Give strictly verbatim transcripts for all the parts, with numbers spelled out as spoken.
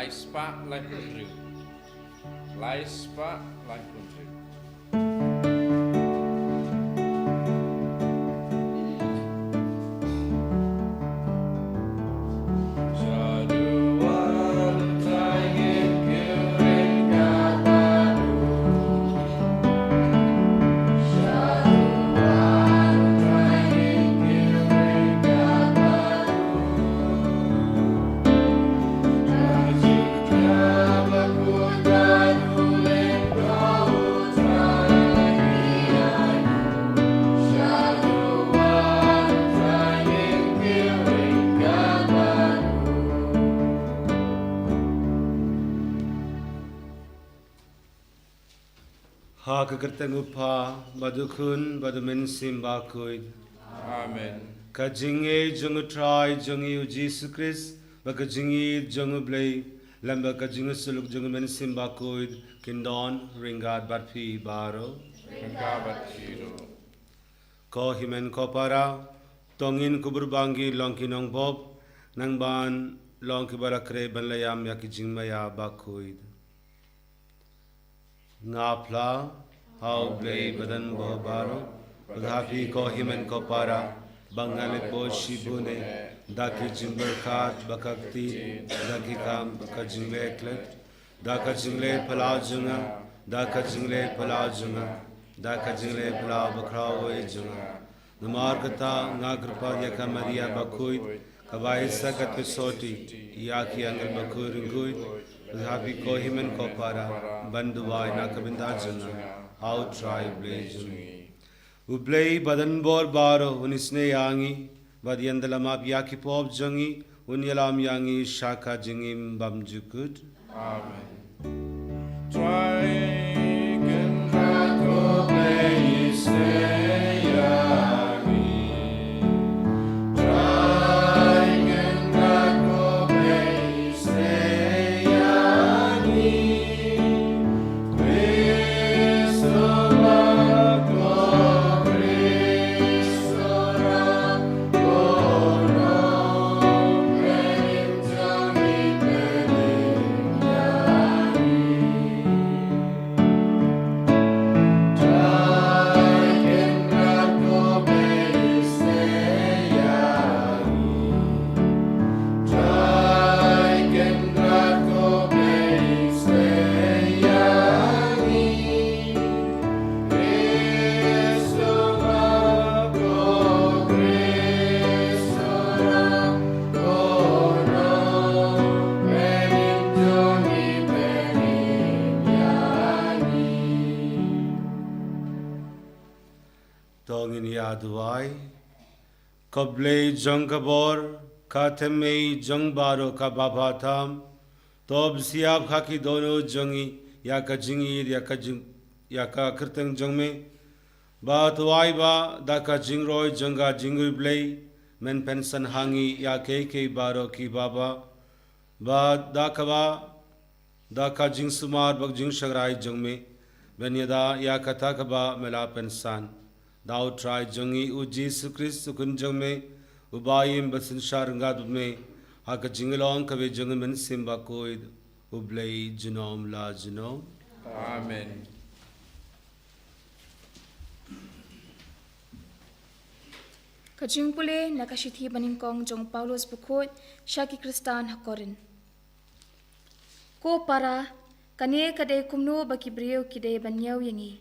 Lai spah laiphew hynriew. Lai spah laiphew hynriew. Ha ka kyrteng u Kpa, bad u Khun, bad u Mynsiem Bakhuid. Amen. Ka jingngeit jong u Trai jong ngi u Jisu Khrist, bad ka jingïeit jong u Blei, lem bad ka jingïasyllok jong u Mynsiem Bakhuid, kin don ryngkat bad phi baroh. Ryngkat bad phi ruh. Ko hynmen ko para, to ngin kubur ba ngi long ki nongbop, nang ban long kiba la khreh ban la ïam ïa ki jingmaïa bakhuid. Nga phla ha u Blei badonbor baroh, bad ha phi ko hynmen ko para, ba nga leh bor shibun eh, da ki jingbyrkhat ba ka kti, da ki kam ba ka jingleh klet, da ka jingleh phyllaw jong nga, da ka jingleh phyllaw jong nga, da ka jingleh phyllaw bakhraw eh jong nga. Namar kata nga kyrpad ïa ka Maria bakhuid, kaba ai sa ka tbit soti ïa ki angel bakhuid ryngkhuid, bad ha phi ko hynmen ko para, ban duwai na ka bynta jong nga ha u Trai u Blei jong ngi. U Blei badonbor baroh un isynei ïa ngi, bad un ïalam ïa ki pop jong ngi, un ïalam ïa ngi sha ka jingim bymjukut. Amen. Trai Kynrad ko Blei, isynei ïa ngi. Trai Kynrad ko Blei, isynei ïa ngi. To ngin ïa duwai. Ko Blei jong ka bor, ka thymmei jong baroh kaba bha tam, to bsiap ha ki dohnud jong ngi ïa ka jingïeit, ïa ka jing, ïa ka kyrteng jong me. Bad to ai ba da ka jingroi jong ka jingïeit Blei, men pynsan ha ngi ïa kiei kiei baroh kiba bha. Bad da kaba, da ka jingsumar bad jingshakri jong me, men ïada ïa kata kaba me la pynsan. Da u Trai jong ngi u Jisu Khrist u Khun jong me, uba im bad synshar ryngkat bad me, ha ka jinglong kaba jong u Mynsiem Bakhuid, U Blei junom la junom. Amen. Ka jingpule na ka shithi banyngkong jong u Paulus bakhuid sha ki Khristan ha Korinth. Ko para, kane ka dei kumno ba ki briew ki dei ban ñiew ïa ngi,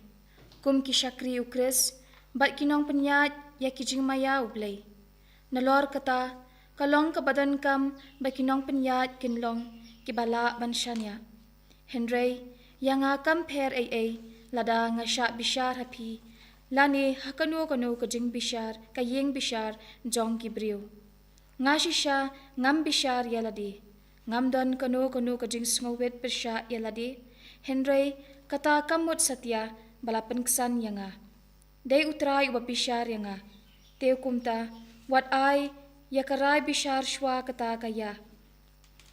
kum ki shakri u Khrist, bad ki nongpynïaid ïa ki jingmaïa u Blei. Nalor kata, ka long kaba donkam ba ki nongpynïaid kin long kiba lah ban shaniah. Hynrei, ïa nga kam pher ei ei, lada nga shah bishar ha phi, lane ha kano kano ka jingbishar, ka ïing bishar jong ki briew. Nga shisha ngam bishar ïa lade. Ngam don kano kano ka jingsngewrit pyrshah ïa lade. Hynrei kata kam mut satia ba la pynksan ïa nga. Dei U Trai uba bishar ïa nga. Te kumta, wat ai ïa ka rai bishar shuwa kata ka ïa.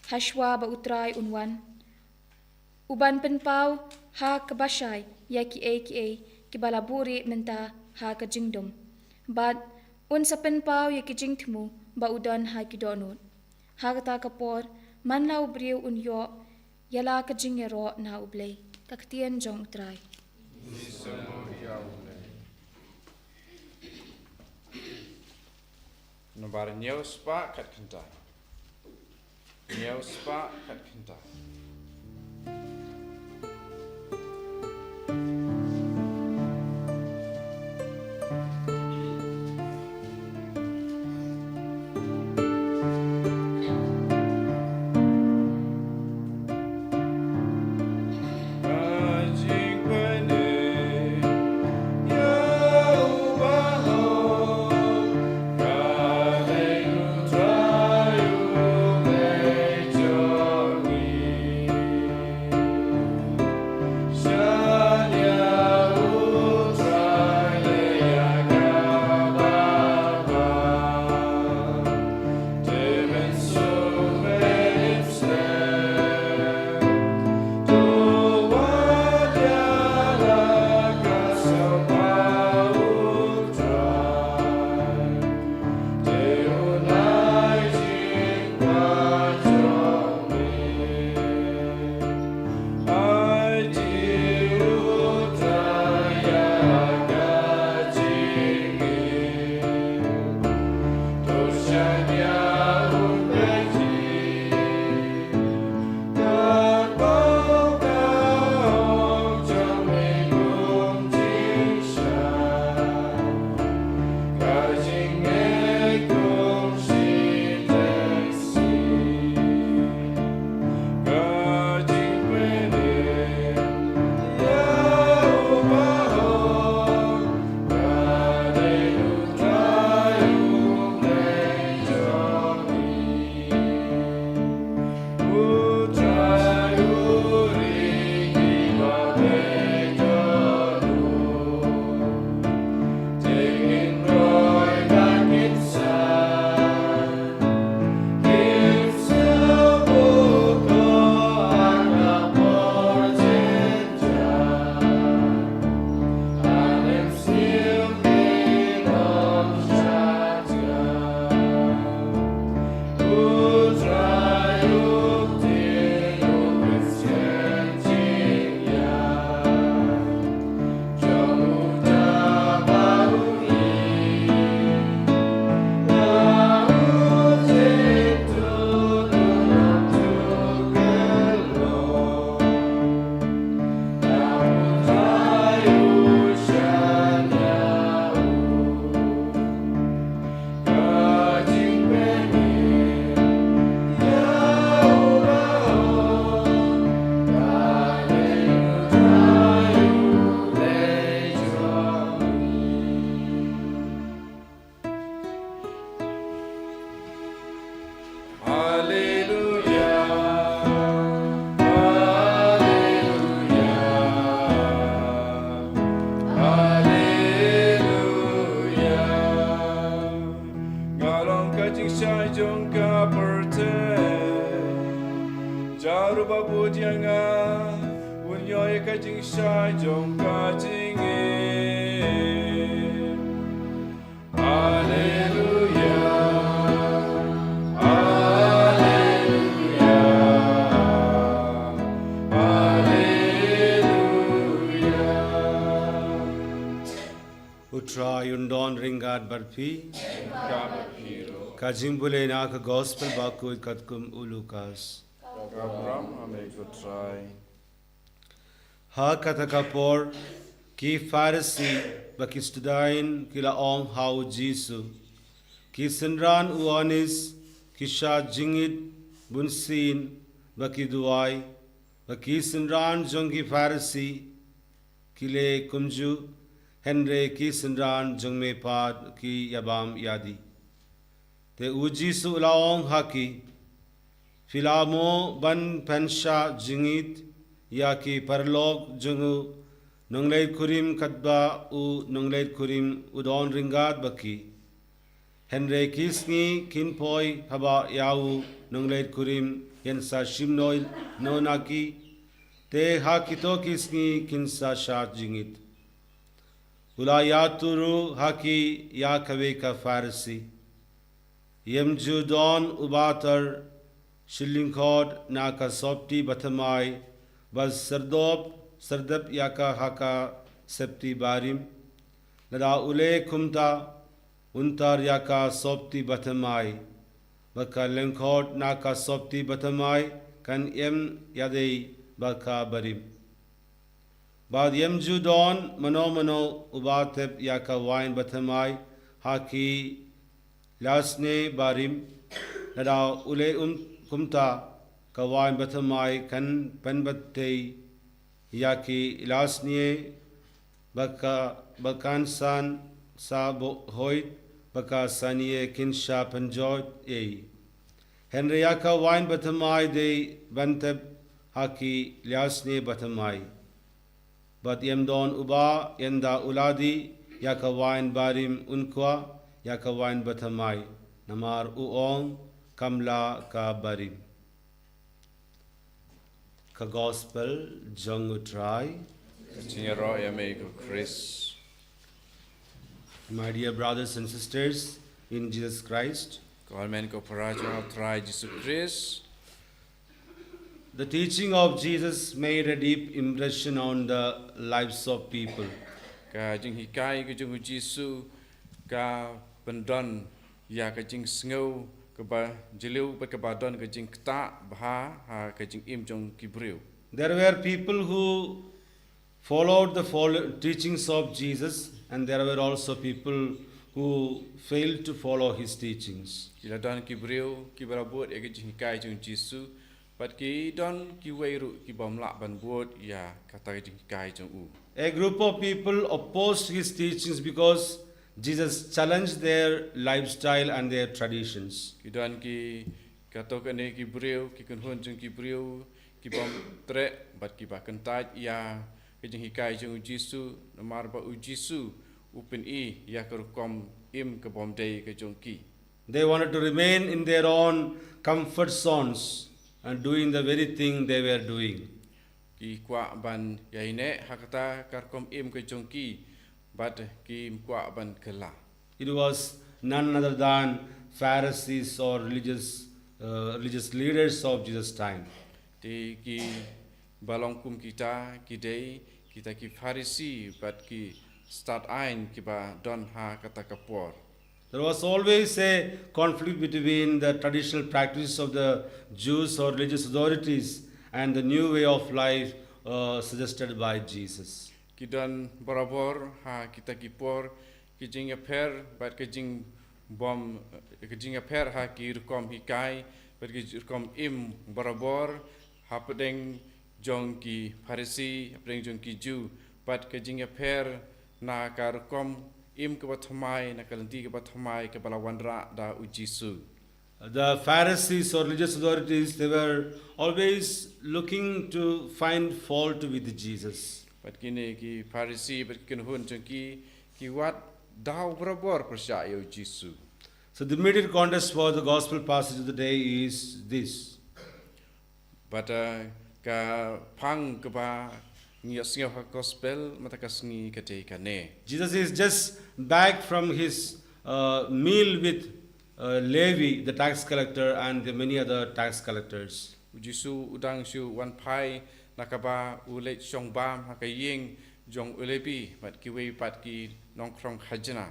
Ha shuwa ba U Trai un wan. U ban pynpaw ha kaba shai ïa kiei kiei kiba la buhrieh mynta ha ka jingdum. Bad un sa pynpaw ïa ki jingthmu ba u don ha ki dohnud. Ha kata ka por, Man la u briew un ïoh ïa la ka jingïaroh na U Blei. Ka ktien jong U Trai. Nombar hynñiew spah khat kynta. Hynñiew spah khat kynta. Haleluya. Haleluya. Haleluya. Nga long ka jingshai jong ka pyrthei. Ïa uba bud ïa nga, un ïoh ïa ka jingshai jong ka jingim. Haleluya. Haleluya. Haleluya. U Trai un don ryngkat bad phi. Ka jingpule na ka Gospel bakhuid katkum u Lukas. Ka burom ha me ko Trai. Ha kata ka por, ki Pharisi bad ki Sadukai ki la ong ha u Jisu, ki synran u Ïoannis ki shad jingit bunsien bad ki duwai, bad ki synran jong ki Pharisi ki leh kumjuh, hynrei ki synran jong me pat ki ïabam ïadih. Te u Jisu u la ong ha ki, phi la mo ban pynshad jingit ïa ki paralok jong u nongleit kurim katba u nongleit kurim u don ryngkat bad ki. Hynrei ki sngi kin poi haba ïa u nongleit kurim yn sa shim noh na ki, te ha kito ki sngi kin sa shad jingit. U la ïathuh ruh ha ki ïa kawei ka Pharisi. Ym ju don uba tar shilynkhot na ka sopti bathymmai, ba syrdop, syrdep ïa ka ha ka sopti barim. Lada u leh kumta, un tar ïa ka sopti bathymmai, ba ka lyngkhot na ka sopti bathymmai kan im ïadei bad ka barim. Bad ym ju don mano mano uba thep ïa ka wain bathymmai ha ki lasne barim. Lada u leh um kumta, ka wain bathymmai kan pynbeit ïa ki lasne, ba ka, ba kan san sa bohoit, ba ka sanie kin sa pynjot ei. Hynrei ïa ka wain bathymmai dei ban thep ha ki lasne bathymmai. Bad ym don uba ynda u la dih ïa ka wain barim un kwah ïa ka wain bathymmai, namar u ong, kam lah ka barim. Ka Gospel jong U Trai. Ka jingïaroh ïa me ko Khrist. My dear brothers and sisters in Jesus Christ, ko hynmen ko para jong U Trai Jisu Khrist. The teaching of Jesus made a deep impression on the lives of people. Ka jinghikai ka jong U Jisu ka pyndon ïa ka jingsngew kaba jylliew bad kaba don ka jingktah bha ha ka jingim jong ki briew. There were people who followed the follow- teachings of Jesus, and there were also people who failed to follow his teachings. Ki la don ki briew kiba la bud ïa ka jinghikai jong U Jisu, bad ki don kiwei ruh ki bym lah ban bud ïa kata ka jinghikai jong u. A group of people opposed his teachings because Jesus challenged their lifestyle and their traditions. Ki don ki, kato kane ki briew, ki kynhun jong ki briew ki bym treh bad kiba kyntait ïa ka jinghikai jong U Jisu, namar ba U Jisu u pyni ïa ka rukom im ka bym dei ka jong ki. They wanted to remain in their own comfort zones and doing the very thing they were doing. Ki kwah ban ïaineh ha kata ka rukom im ka jong ki, bad kim kwah ban kylla. It was none other than Pharisees or religious, uh, religious leaders of Jesus' time. Te kiba long kum kita ki dei kita ki Pharisi bad ki stad aiñ kiba don ha kata ka por. There was always a conflict between the traditional practices of the Jews or religious authorities and the new way of life, uh, suggested by Jesus. Ki don barabor ha kita ki por ki jingïapher bad ki jingbym, ki jingïapher ha ki rukom hikai bad ki rukom im barabor, hapdeng jong ki Pharisi, hapdeng jong ki Jiw, bad ki jingïapher na ka rukom im kaba thymmai, na ka lynti kaba thymmai kaba la wanrah da U Jisu. The Pharisees or religious authorities, they were always looking to find fault with Jesus. Bad kine ki Pharisi bad ki kynhun jong ki, ki wad daw barabor pyrshah ïa U Jisu. So the immediate context for the gospel passage of the day is this. Bad, uh, ka phang kaba ngi ïohsngew ha gospel mynta ka sngi ka dei kane. Jesus is just back from his, uh, meal with, uh, Levi, the tax collector, and the many other tax collectors. U Jisu u dang shu wan phai na kaba u leit shong bam ha ka ïing jong u Levi bad kiwei pat ki nongkhrong khajna.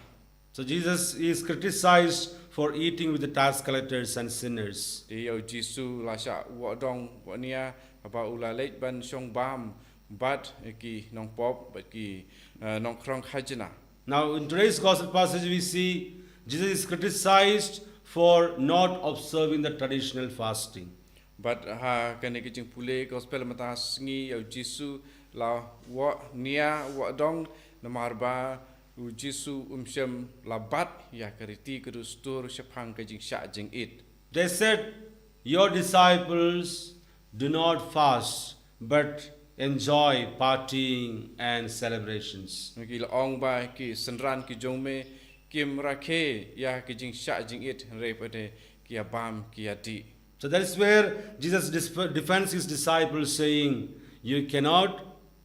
So Jesus is criticized for eating with the tax collectors and sinners. Te ïa U Jisu la shah wad dong wad nia haba u la leit ban shong bam bad ki nongpop bad ki, eh, nongkhrong khajna. Now, in today's gospel passage, we see Jesus is criticized for not observing the traditional fasting. Bad ha kane ka jingpule gospel mynta sngi ïa U Jisu la wad nia wad dong namar ba U Jisu um shym la bat ïa ka riti ka dustur shaphang ka jingshah jingit. They said, "Your disciples do not fast, but enjoy partying and celebrations." Ki la ong ba ki synran ki jong me kim rakhe ïa ka jingshah jingit, hynrei pat ki ïa bam ki ïa dih. So that is where Jesus dis- defends his disciples, saying, "You cannot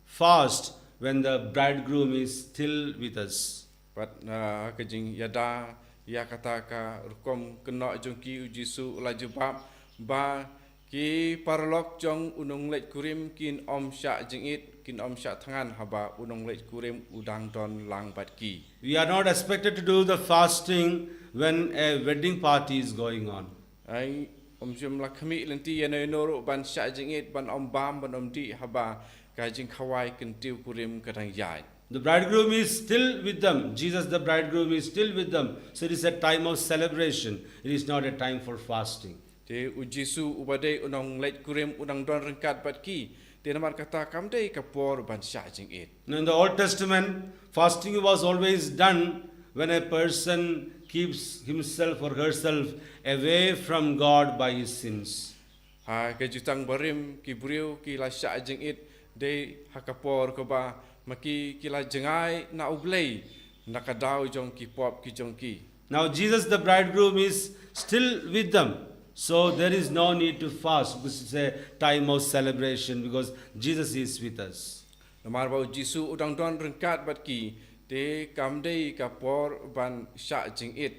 fast when the bridegroom is still with us." Bad, ah, ka jingïada ïa kata ka rukom kynnoh jong ki, U Jisu u la jubab ba Ki paralok jong u nongleit kurim kin ym shah jingit, kin ym shah thngan haba u nongleit kurim u dang don lang bad ki. We are not expected to do the fasting when a wedding party is going on. Ai, ym shym la khmih lynti ïano ïano ruh ban shah jingit, ban ym bam, ban ym dih haba ka jingkhawai kyntiew kurim ka dang ïaid. The bridegroom is still with them. Jesus, the bridegroom, is still with them. So it is a time of celebration. It is not a time for fasting. Te u Jisu uba dei u nongleit kurim u dang don ryngkat bad ki. Te namar kata kam dei ka por ban shah jingit. Now, in the Old Testament, fasting was always done when a person keeps himself or herself away from God by his sins. Ha ka Jutang Barim ki briew ki la shah jingit dei ha ka por kaba ma ki ki la jngai na U Blei na ka daw jong ki pop ki jong ki. Now, Jesus the bridegroom is still with them, so there is no need to fast. This is a time of celebration because Jesus is with us. Namar ba u Jisu u dang don ryngkat bad ki, te kam dei ka por ban shah jingit.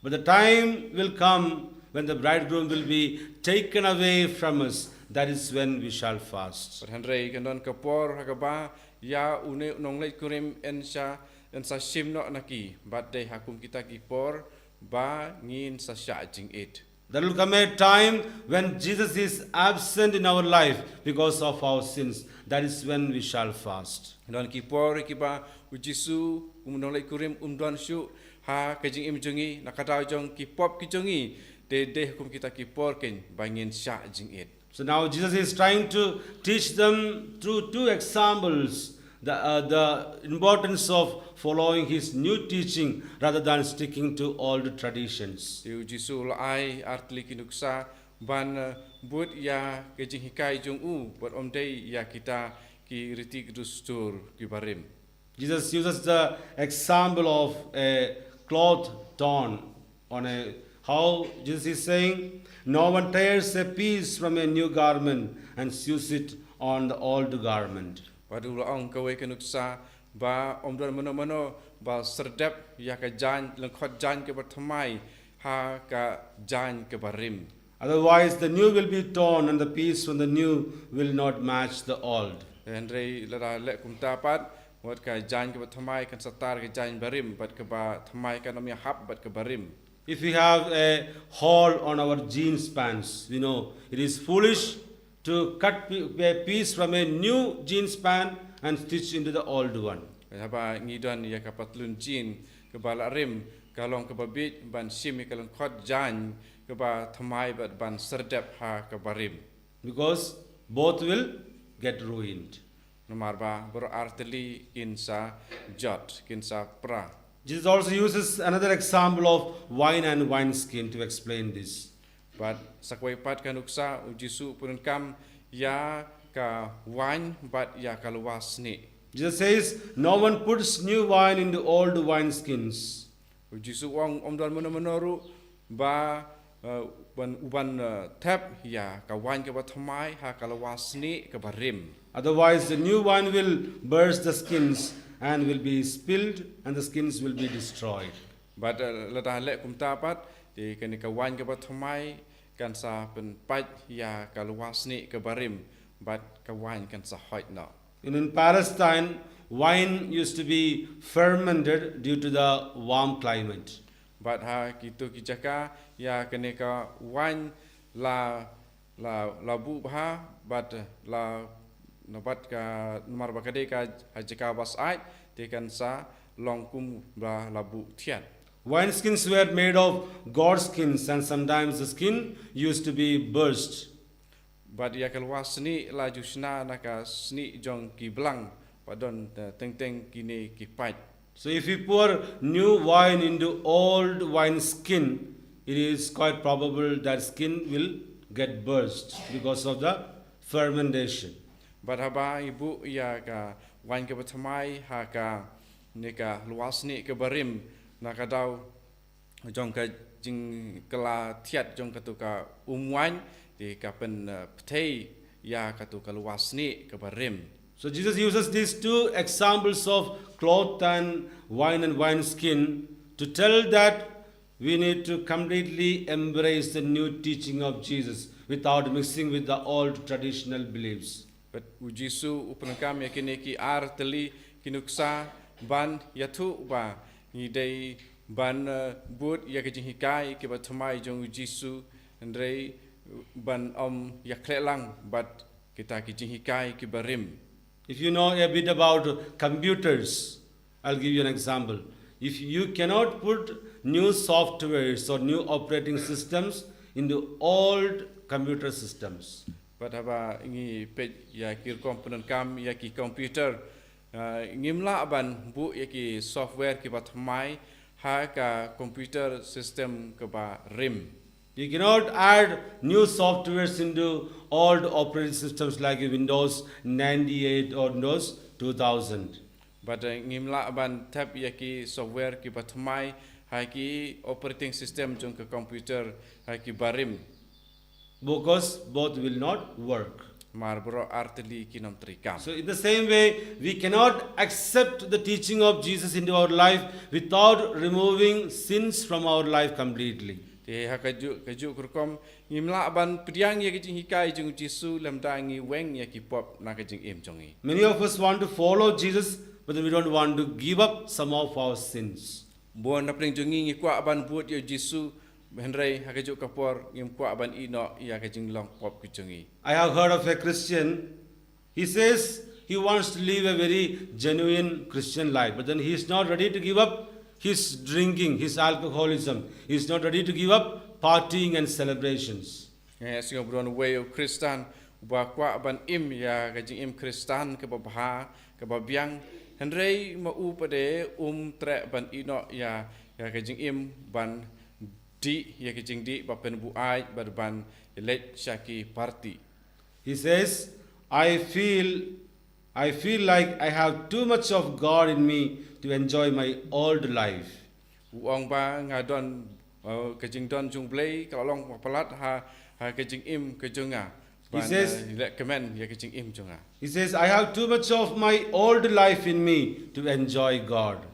But the time will come when the bridegroom will be taken away from us. That is when we shall fast. Bad hynrei kan don ka por ha kaba ïa une u nongleit kurim yn sa, yn sa shim noh na ki, bad dei ha kum kita ki por ba ngin sa shah jingit. There will come a time when Jesus is absent in our life because of our sins. That is when we shall fast. Don ki por kiba u Jisu kum u nongleit kurim um don shuh ha ka jingim jong ngi, na ka daw jong ki pop ki jong ngi, te dei ha kum kita ki por keiñ ba ngin shah jingit. So now Jesus is trying to teach them through two examples the, uh, the importance of following his new teaching rather than sticking to old traditions. Te u Jisu u la ai artylli ki nuksa ban, eh, bud ïa ka jinghikai jong u, bad ym dei ïa kita ki riti ki dustur ki barim. Jesus uses the example of a cloth torn on a, how Jesus is saying, "No one tears a piece from a new garment and sews it on the old garment." Bad u la ong kawei ka nuksa ba ym don mano mano ba syrdep ïa ka jaiñ, lyngkhot jaiñ kaba thymmai ha ka jaiñ kaba rim. Otherwise, the new will be torn and the piece from the new will not match the old. Hynrei lada leh kumta pat, wat ka jaiñ kaba thymmai kan sa tar ka jaiñ barim, bad kaba thymmai kan ym ïahap bad kaba rim. If we have a hole on our jeans pants, we know it is foolish to cut pi- a piece from a new jeans pant and stitch into the old one. Haba ngi don ïa ka patlun jean kaba la rim, ka long kaba bieit ban shim ïa ka lyngkhot jaiñ kaba thymmai bad ban syrdep ha kaba rim. Because both will get ruined. Namar ba baroh artylli kin sa jot, kin sa pra. Jesus also uses another example of wine and wineskin to explain this. Bad sa kawei pat ka nuksa u Jisu u pyndonkam ïa ka waiñ bad ïa ka lwa snieh. Jesus says, "No one puts new wine into old wineskins." U Jisu u ong ym don mano mano ruh ba, eh, ban, u ban, eh, thep ïa ka waiñ kaba thymmai ha ka lwa snieh kaba rim. Otherwise, the new wine will burst the skins and will be spilled, and the skins will be destroyed. Bad, eh, lada leh kumta pat, te kane ka waiñ kaba thymmai kan sa pynpait ïa ka lwa snieh kaba rim, bad ka waiñ kan sa hoit noh. And in Palestine, wine used to be fermented due to the warm climate. Bad ha kito ki jaka ïa kane ka waiñ la, la, la buh bha, bad la, na bad ka, namar ba ka dei ka ha jaka ba syaid, te kan sa long kum ba la buh thiat. Wineskins were made of goat skins, and sometimes the skin used to be burst. Bad ïa ka lwa snieh la ju shna na ka snieh jong ki blang, bad don, eh, teng teng kine ki pait. So if we pour new wine into old wine skin, it is quite probable that skin will get burst because of the fermentation. Bad haba ngi buh ïa ka waiñ kaba thymmai ha kane ka lwa snieh kaba rim, na ka daw jong ka jingkylla thiat jong kato ka um waiñ, te ka pyn, eh, pynthei ïa kato ka lwa snieh kaba rim. So Jesus uses these two examples of cloth and wine and wineskin to tell that we need to completely embrace the new teaching of Jesus. without mixing with the old traditional beliefs. But u Jisu u pyndonkam ïa kine ki ar tylli ki nuksa ban ïathuh ba ngi dei ban uh, bud ïa ki jinghikai kiba thymmai jong u Jisu, hynrei ban ym ïakhleh lang bad kita ki jinghikai kiba rim. If you know a bit about computers, I'll give you an example. If you cannot put new softwares or new operating systems into old computer systems, but haba ngi peit ïa ki rukom pyndonkam ïa ki computer, uh, ngim lah ban buh ïa ki software kiba thymmai ha ka computer system kaba rim. You cannot add new softwares into old operating systems like Windows ninety-eight or Windows two thousand. But uh, ngim lah ban thep ïa ki software kiba thymmai ha ki operating system jong ka computer ha ki barim. Because both will not work. Mar bro arteli kinom trikam. So in the same way, we cannot accept the teaching of Jesus into our life without removing sins from our life completely. Te ha ka ju ka ju kurkom ngim lah ban pdiang ïa ka jinghikai jong Jisu lem da ngi weng ïa ki pop na ka jingim jong ngi. Many of us want to follow Jesus, but then we don't want to give up some of our sins. Bon na pdeng jong ngi ngi kwah ban bud ïa Jisu, hynrei ha ka ju ka por ngim kwah ban ïeh noh ïa ka jinglong pop ki jong ngi. I have heard of a Christian. He says he wants to live a very genuine Christian life, but then he is not ready to give up his drinking, his alcoholism. He is not ready to give up partying and celebrations. Nga sngew ba don uwei u Khristan uba kwah ban im ïa ka jingim Khristan kaba bha kaba biang, hynrei ma u pat de um treh ban ïeh noh ïa ïa ka jingim ban dih ïa ka jingdih ba pynbuaid bad ban leit sha ki party. He says, I feel I feel like I have too much of God in me to enjoy my old life. U ong ba nga don uh, ka jingdon jong Blei ka long ba palat ha ha ka jingim ka jong nga. He says, uh, leh kmen ïa ka jingim jong nga. He says, I have too much of my old life in me to enjoy God.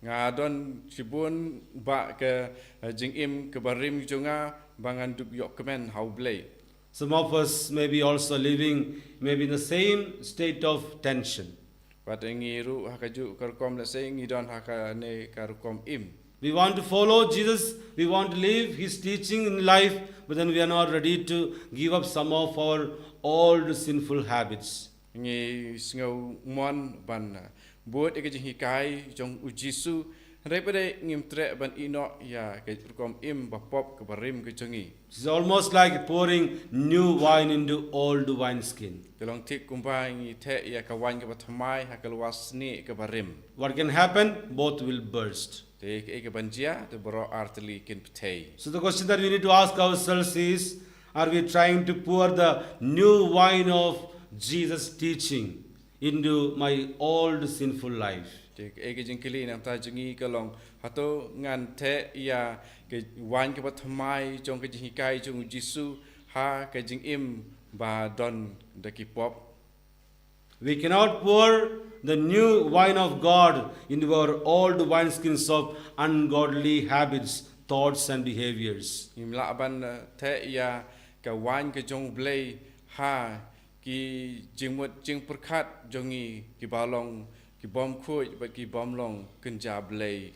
Nga don shibun ba ka uh, jingim ka barim jong nga ba ngan dup ïoh kmen ha u Blei. Some of us may be also living maybe in the same state of tension. Wat ngi ruh ha ka ju ka rukom la sei ngi don ha ka ne ka rukom im. We want to follow Jesus, we want to live his teaching in life, but then we are not ready to give up some of our old sinful habits. Ngi sngew mon ban bud ïa ka jinghikai jong u Jisu, hynrei pat de ngim treh ban ïeh noh ïa ka rukom im ba pop ka barim ka jong ngi. It's almost like pouring new wine into old wineskin. Ka long thik kumba ngi theh ïa ka waiñ kaba thymmai ha ka lwar snieh kaba rim. What can happen? Both will burst. Te kaei kaban jia? Te baroh artylli kin pyrthei. So the question that we need to ask ourselves is, are we trying to pour the new wine of Jesus' teaching into my old sinful life? Te kaei ka jingkylli na ka bynta jong ngi ka long, hato ngan theh ïa ka waiñ kaba thymmai jong ka jinghikai jong u Jisu ha ka jingim ba don da ki pop? We cannot pour the new wine of God into our old wineskins of ungodly habits, thoughts, and behaviors. Ngim lah ban theh ïa ka waiñ ka jong u Blei ha ki jingmut jingpyrkhat jong ngi kiba long ki bym khuid bad ki bym long kynja Blei.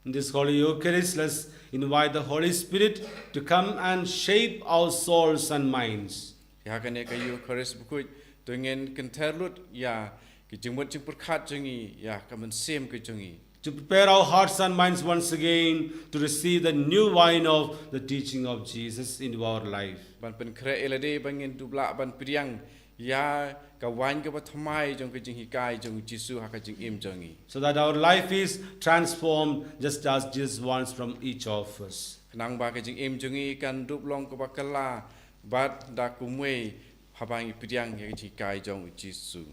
In this Holy Eucharist, let's invite the Holy Spirit to come and shape our souls and minds. Ïa kane ka Eucharist bakhuid, to ngin kynther lut ïa ki jingmut jingpyrkhat jong ngi, ïa ka mynsiem ka jong ngi. To prepare our hearts and minds once again to receive the new wine of the teaching of Jesus into our life. Ban pynkhreh ïa lade ba ngin dup lah ban pdiang ïa ka waiñ kaba thymmai jong ka jinghikai jong u Jisu ha ka jingim jong ngi. So that our life is transformed just as Jesus wants from each of us. Khnang ba ka jingim jong ngi kan dup long kaba kylla bad da kumwei haba ngi pdiang ïa ka jinghikai jong u Jisu.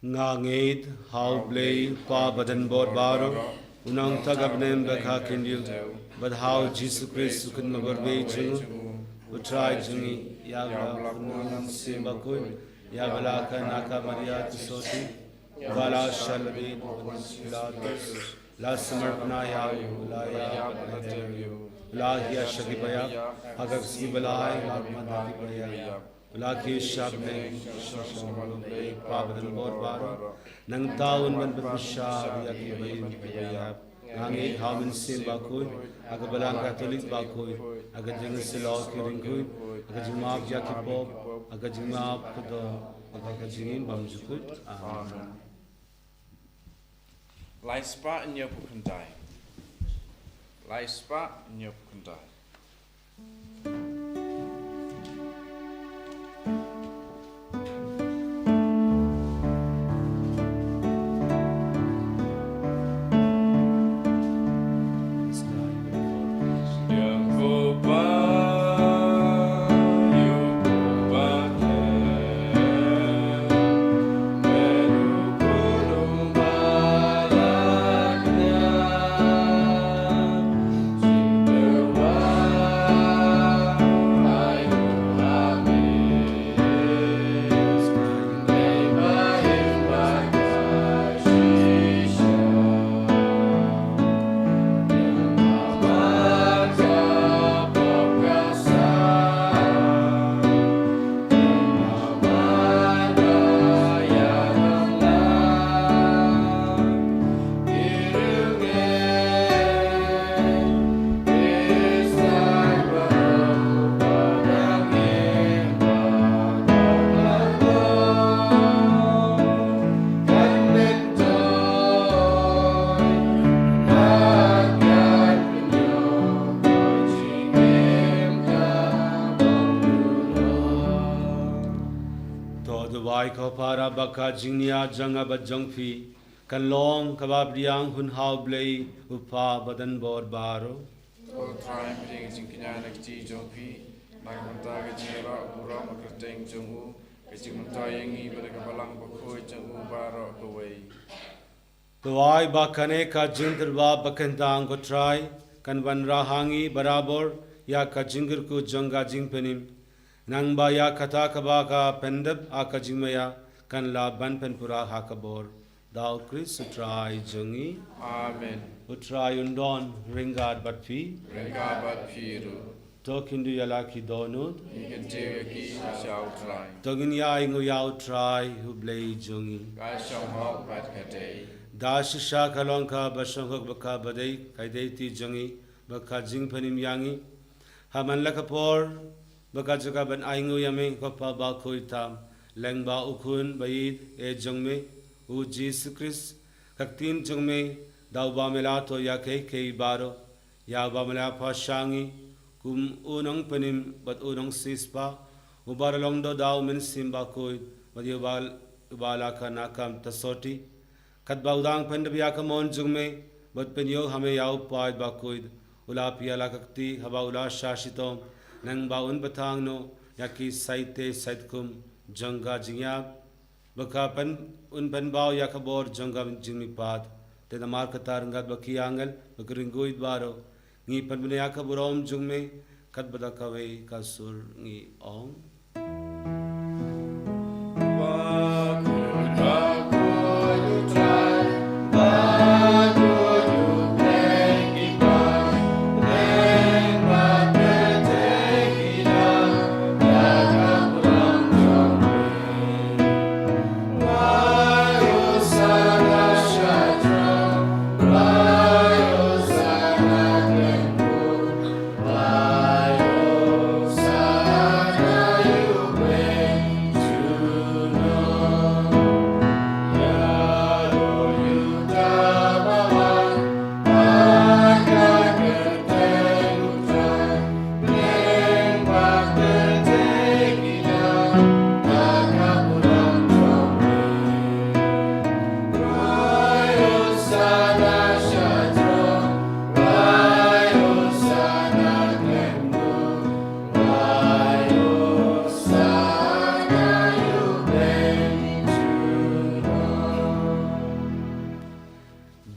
Nga ngeit ha U Blei Kpa Badan Bor Baroh, U nongthoh ka bneng bad ka khyndew, bad ha u Jisu Khrist u kynmaw bad beh jong u, u Trai jong ngi, ïa ba la pynlong Mynsiem Bakhuid, ïa ba la kha na ka Maria Theisotti, ba la shah lade bad u Pontius Pilatus, la sumar bnai ïa u, la ïap bad la dem, la hiar sha ki baïap, ha ka sngi ba lai la wan na ki baïap. U la kiew sha bneng, u shong sha ka bneng U Kpa badonbor baroh. Nangta un wan ban pynbishar ïa kiba im kiba ïap. Nga ngeit ha u Mynsiem Bakhuid, ha ka Balang Katholik bakhuid, ha ka jingïasyllok ki riewkhuid, ha ka jingmap ïa ki pop, ha ka jingmap kordor, ha ka jingim bymjukut. Amen. Lai spah hynñiewphew khyndai. Lai spah hynñiewphew khyndai. To duwai ko para ba ka jingniad jong nga bad jong phi kan long kaba pdiang hun ha U Blei U Kpa badonbor baroh. To Trai, pdiang jingkñia na ka kti jong phi, na ka bynta ka jingïarap burom ha ka kyrteng jong u, ka jingmyntoi ïa ngi bad ka Balang Bakhuid jong u baroh kawei. Duwai ba kane ka jingtyrwa bakhuid tang ko Trai kan wanrah ha ngi barabor ïa ka jingkyrkhu jong ka jingpynim. Nangba ïa kata kaba ka pyndep ha ka jingmaïa kan lah ban pynpura ha ka bor. Da U Khrist U Trai jong ngi. Amen. U Trai un don ryngkat bad phi. Ryngkat bad phi ruh. To khyndiat ïa la ki dohnud. Ngi kyntiew ïa ki sha U Trai. To ngin ïa ainguh ïa U Trai U Blei jong ngi. Ka shong hok bad ka dei. Da shisha ka long kaba shong hok bad kaba dei, ka dei kti jong ngi bad ka jingpynim ïa ngi. Ha man la ka por ba ka jaka ban ainguh ïa me ko Kpa bakhuid tam, lyngba U Khun ba ïeit jong me U Jisu Khrist, ka ktien jong me, da uba me la thoh ïa kiei kiei baroh, ïa uba me la phah sha ngi kum u nongpynim bad u nongsiewspah, uba la long doh da U Mynsiem Bakhuid bad ïa uba, uba la kha na ka Theisotti. Katba u dang pyndep ïa ka mon jong me bad pynïoh ha me ïa u paid bakhuid, u la plie la ka kti haba u la shah shitom, nangba un bthah noh ïa ki saite saitkhum jong ka jingïap, ba ka pyn, un pynbaw ïa ka bor jong ka jingmihpat. Te namar kata ryngkat bad ki angel bad ki riewkhuid baroh, ngi pynbna ïa ka burom jong me, katba da kawei ka sur ngi ong.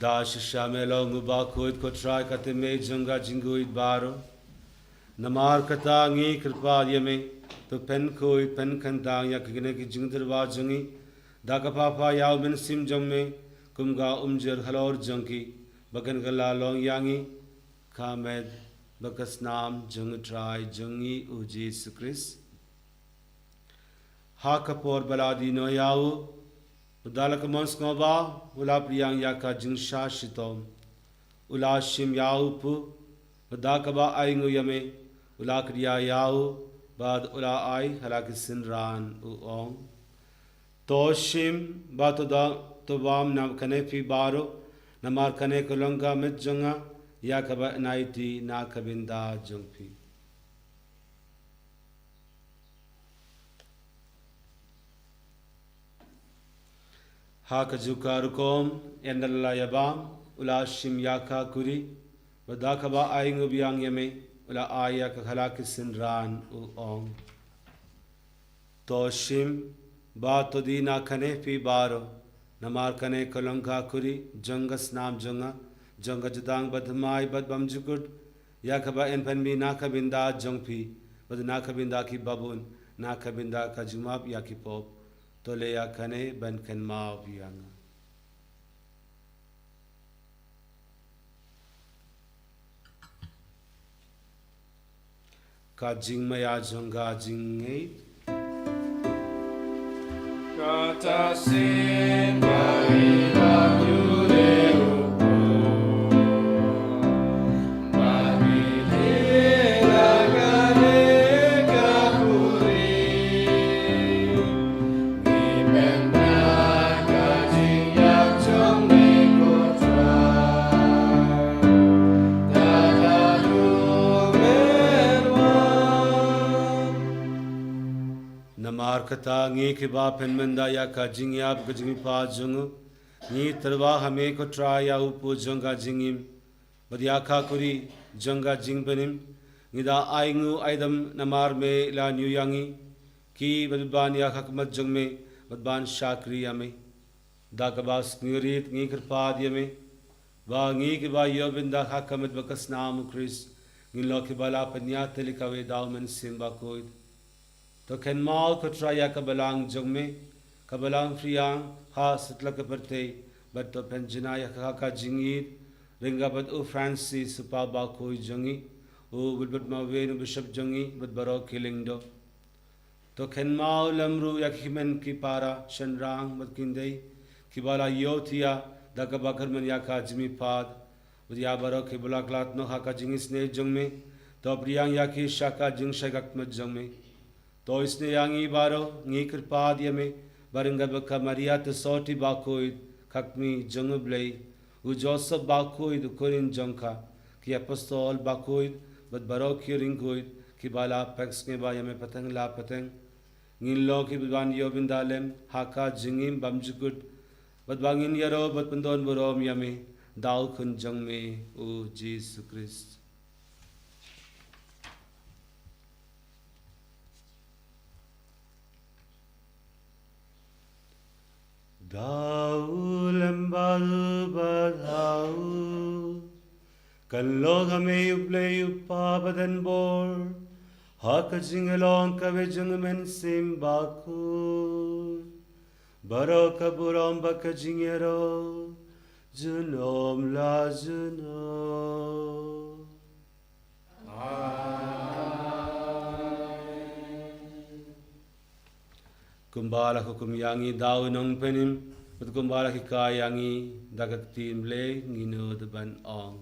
Ka shisha me long u bakhuid ko Trai ka tymmen jong ka jingkhuid baroh. Namar kata ngi kyrpad ïa me, to pynkhuid pynkhyndang ïa kine ki jingtyrwa jong ngi da ka papa ïa u mynsiem jong me, kum ka umjir halor jong ki, ba kan kylla long ïa ngi ka met bad ka snam jong u Trai jong ngi u Jisu Khrist. Ha ka por ba la die noh ïa u, u da la ka mon sngewbha, u la pdiang ïa ka jingshah shitom. U la shim ïa u pud, bad da kaba ainguh ïa me, u la kdiah ïa u, bad u la ai ha la ki synran, u ong: To shim bad to da, to bam na kane phi baroh, namar kane ka long ka met jong nga ïa kaba yn aiti na ka bynta jong phi. Ha kajuh ka rukom, ynda la ïa bam, u la shim ïa ka kuri, bad da kaba ainguh biang ïa me, u la ai ïa ka ha la ki synran, u ong: To shim bad to die na kane phi baroh, namar kane ka long ka kuri jong ka snam jong nga, jong ka jutang bathymmai bad bymjukut, ïa kaba yn pynmih na ka bynta jong phi bad na ka bynta ki babun, na ka bynta ka jingmap ïa ki pop. To leh ïa kane ban kynmaw ïa nga. Ka jingmaïa jong ka jingngeit. Kata shisien ba ngi la ïoh ruh, ba ngi la kane ka kuri. Namar kata ngi kiba pynmynda ïa ka jingïap ka jingmihpat jong u, ngi tyrwa ha me ko Trai ïa u pud jong ka jingim, bad ïa ka kuri jong ka jingpynim, ngi da ainguh aidam namar me la ñiew ïa ngi, ki bad ban ïa ka khmat jong me, bad ban shakri ïa me. Da kaba sngewrit ngi kyrpad ïa me, ba ngi kiba ïoh bynta ha ka met bad ka snam u Khrist, ngin long kiba la pynïatylli kawei da u Mynsiem Bakhuid. To kynmaw ko Trai ïa ka balang jong me, ka balang phriang ha satlak ka pyrthei, bad to pynjngai ïa ka ha ka jingïeit, ryngkat bad u Francis u Papa bakhuid jong ngi, u Wilbert Marwein u Bishop jong ngi, bad baroh ki lyngdoh. To kynmaw lem ruh ïa ki hynmen ki para, shynrang bad ki khyndai, kiba la ïohthiah da kaba kyrmen ïa ka jingmihpat, bad ïa baroh kiba la khlad noh ha ka jingisynei jong me, to pdiang ïa ki sha ka jingshai khmat jong me. To isynei ïa ngi baroh, ngi kyrpad ïa me, ba ryngkat bad ka Maria Theisotti bakhuid, ka kmie jong u Blei, u Joseph bakhuid u khun jong ka, ki apostol bakhuid, bad baroh ki riewkhuid, kiba la pek sngewbha ïa me pateng la pateng, ngin long kiba ïoh bynta lem ha ka jingim bymjukut, bad ba ngin ïaroh bad pyndonburom ïa me da u Khun jong me u Jisu Khrist. Da u lem bad u bad ha u, kan long ha me u Blei u Kpa badan bor, ha ka jinglong kawei jong u Mynsiem Bakhuid, baroh ka burom bad ka jingïaroh junom la junom. Kumba la hukum ïa ngi da u Nongpynim, bad kumba la hikai ïa ngi da ka ktien Blei, ngin nud ban ong: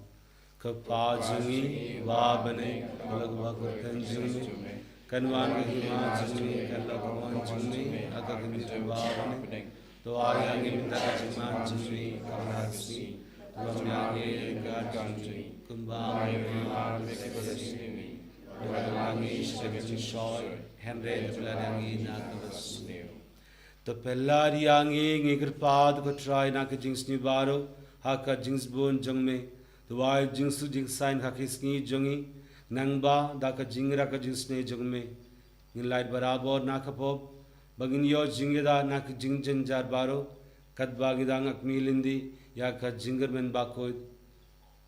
Ko Kpa jong ngi uba ha bneng, kan long ka kyrteng jong me, kan wan ka hima jong me, kan long ka mon jong me ha ka khyndiat kumba ha bneng. To ai ïa ngi mynta ka jingman jong ngi ka bynta ka sngi, to ai ïa ngi ka jingim jong ngi kumba ngi ai ïa ki kyrdan jong ngi, to wat ïa ngi sha ka jingshoi, hynrei to pynlah ïa ngi na kaba sniew. To pynlah ïa ngi, ngi kyrpad ko Trai, na ka jingsniew baroh ha ka jingsbun jong me, to ai jingsuk jingsaiñ ha ki sngi jong ngi, nangba da ka jingïarap ka jingisynei jong me, ngin lait barabor na ka pop, ba ngin ïoh jingïada na ka jingjynjar baroh, Katba ngi dang ïa ka kmie lynti, ïa ka jingkyrmen bakhuid,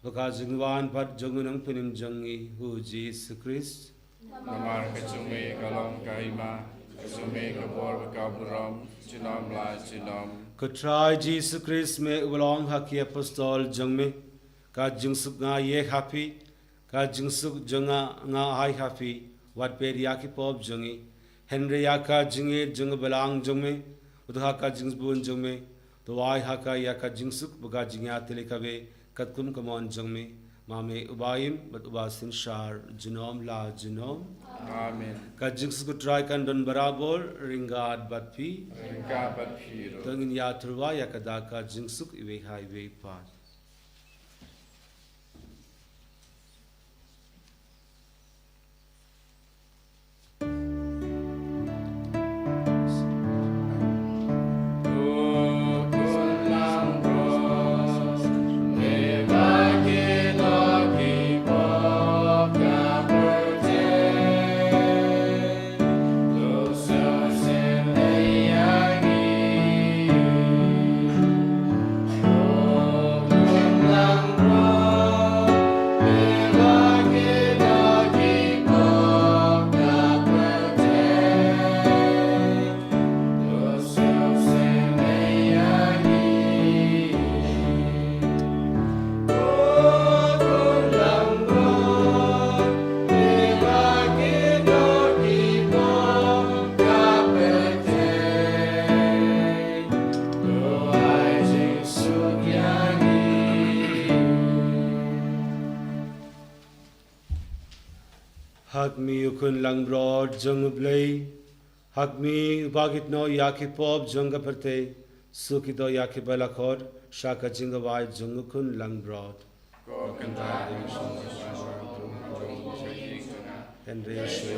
bad ka jingwan pat jong u Nongpynim jong ngi, u Jisu Khrist. Namar ka jingmih ka long ka hima, ka jingmih ka bor bad ka burom, junom la junom. Ko Trai Jisu Khrist, me uba la ong ha ki apostol jong me, ka jingsuk nga ïa ha phi, ka jingsuk jong nga nga ai ha phi, wat peit ïa ki pop jong ngi, hynrei ïa ka jingïeit jong u Balang jong me, uta ha ka jingsbun jong me, to ai ha ka ïa ka jingsuk bad ka jingïatylli kaba katkum ka mon jong me, ma me uba im bad uba synshar junom la junom. Amen. Ka jingsuk u Trai kan don barabor ryngkat bad phi. Ryngkat bad phi ruh. To ngin ïa tyrwa ïa ka da ka jingsuk iwei ha iwei pat. Ha khmih u Khun langbrot jong U Blei, ha khmih uba kit noh ïa ki pop jong ka pyrthei, suk ïa ki ba la khot sha ka jingkawai jong u Khun langbrot. Hynrei shu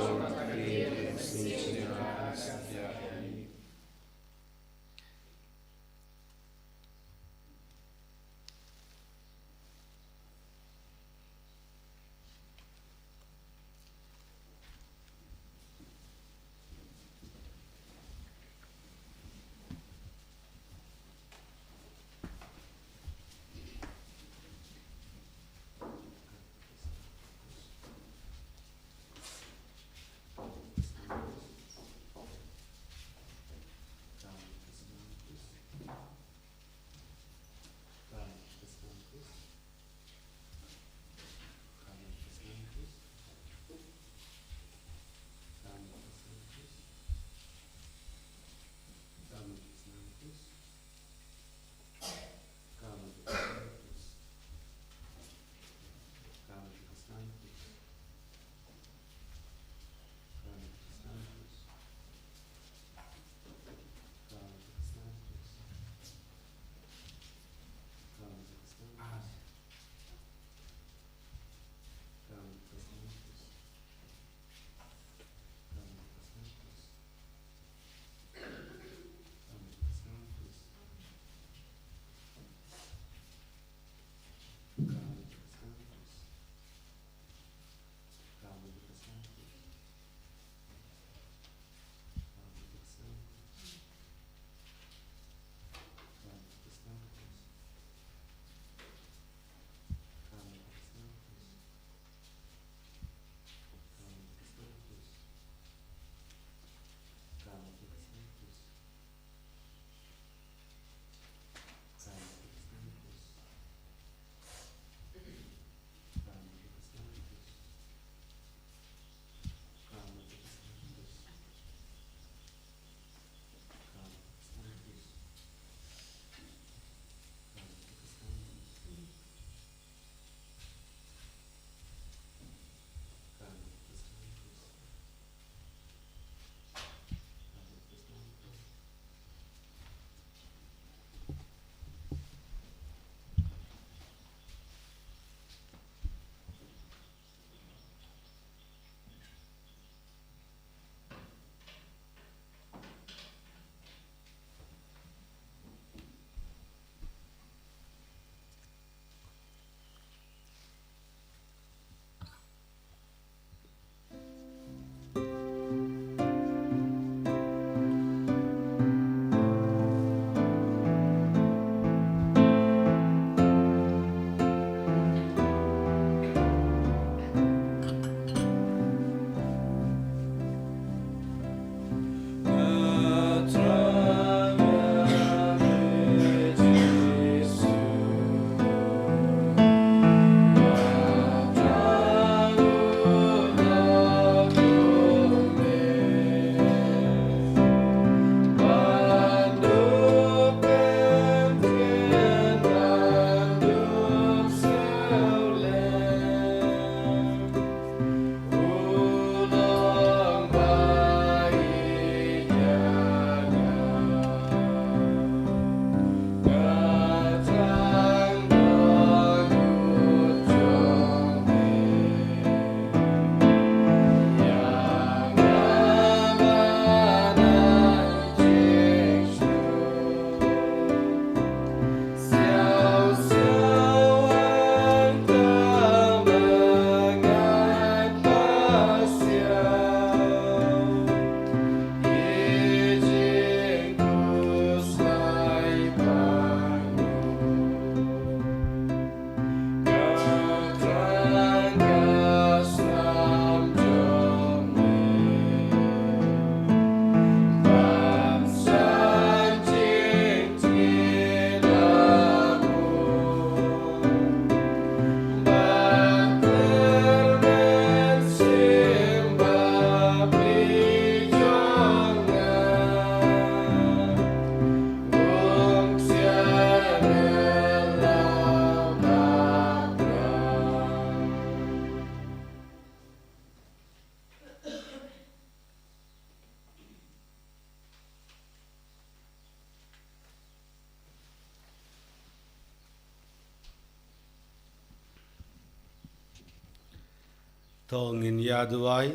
To ngin ïa duwai.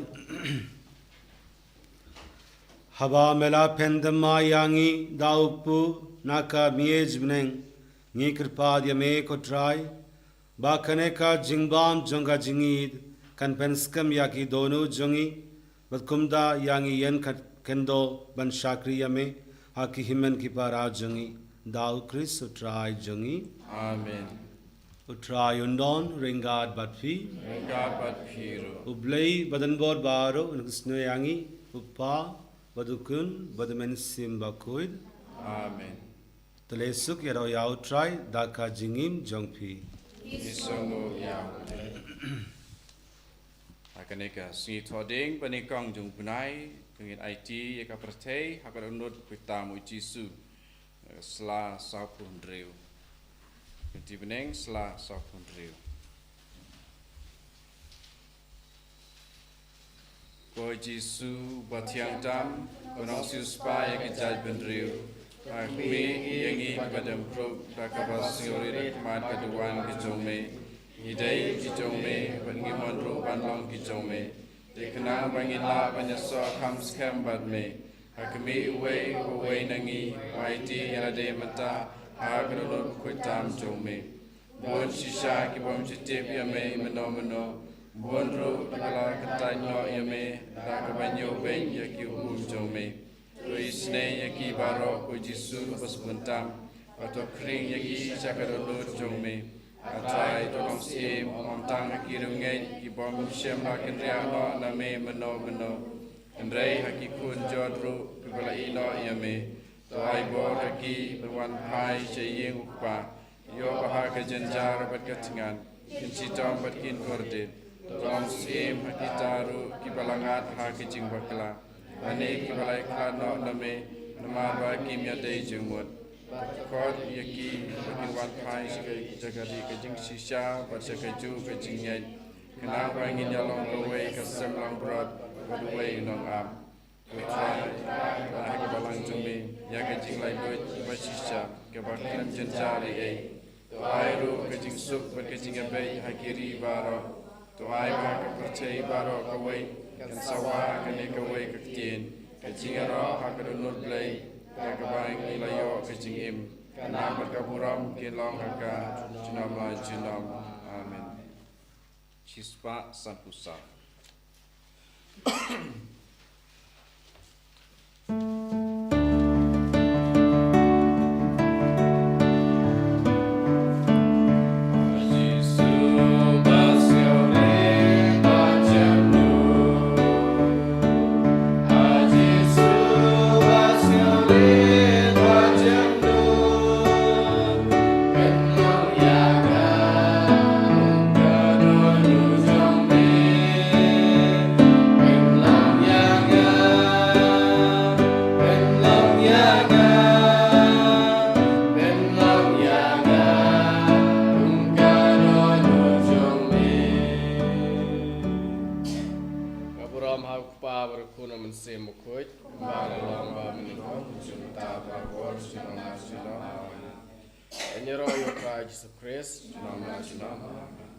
Haba me la pyndonkam ïa ngi da u kpu na ka miej bneng, ngi kyrpad ïa me ko Trai ba kane ka jingbam jong ka jingïeid kan pynskhem ïa ki dohnud jong ngi, bad kumta ïa ngi ïeng khyndiat ban shakri ïa me ha ki hynmen ki para jong ngi, da u Khrist u Trai jong ngi. Amen. U Trai un don ryngkat bad phi. Ryngkat bad phi ruh. U Blei ba don bor baroh un kyrshan ïa ngi, u Kpa bad u Khun bad u Mynsiem Bakhuid. Amen. Te leit suk ïa u Trai da ka jingim jong phi. Ngi sngewnguh ïa u Trai. Ha kane ka sngi Thohdieng ba nyngkong jong u bnai, ngin aiti ïa ka pyrthei ha ka dohnud bakhuid tam u Jisu. Sla sawphew hynriew. Lynti bneng sla sawphew hynriew. Ko Jisu ba thiang tam, ko nongsiewspah ïa ki jaitbynriew, ha khmih ïa ngi kiba dem khrup da kaba sngewrit ha khmat ka duwan ka jong me. Ngi dei ki jong me bad ngi mon ruh ban long ki jong me. Te khnang ba ngin lah ban ïasoh kham skhem bad me, ha khmih uwei pa uwei na ngi, ba aiti ïa lade mynta ha ka dohnud bakhuid tam jong me. Bun shisha ki bym shym tip ïa me mynno mynno, bun ruh kiba la kyntait noh ïa me da kaba ñiewbeiñ ïa ki hukum jong me. To isynei ïa ki baroh ko Jisu ba sbun tam, bad to khring ïa ki sha ka dohnud jong me. A Trai, to long syiem ym tang ha ki riewngeit ki bym shym la kynriah noh na me mynno mynno, hynrei ha ki khun jot ruh kiba la ïehnoh ïa me. To ai bor ha ki ban wan phai sha ïing u Kpa, ïoh ba ha ka jynjar bad ka thngan kin shitom bad kin kordit. To long syiem ha kita ruh kiba la ngat ha ka jingbakla, lane kiba la ïakhlad noh na me namar ba kim ïadei jingmut. Khot ïa ki ba kin wan phai sha ka jaka dih ka jingshisha bad sha kajuh ka jingngeit, khnang ba ngin ïalong kawei ka sem langbrot bad uwei u nongap. Ko Trai, ha ka balang jong me, ïa ka jinglaitluid ba shisha kaba khlem jynjar ei ei. To ai ruh ka jingsuk bad ka jingïabeit ha ki ri baroh. To ai ba ka pyrthei baroh kawei kan sawa ha kane kawei ka ktien, ka jingïaroh ha ka dohnud Blei, da kaba ngi la ïoh ka jingim. Ka nam bad ka burom kin long ha ka junom la junom. Amen. Shispah sanphew saw. Ka burom ha u Kpa bad u Khun bad u Mynsiem Bakhuid. Ba la long ba mynta, mynta bad baroh, junom la junom. Amen. Ngi ïaroh ïa u Trai Jisu Khrist. Junom la junom. Amen.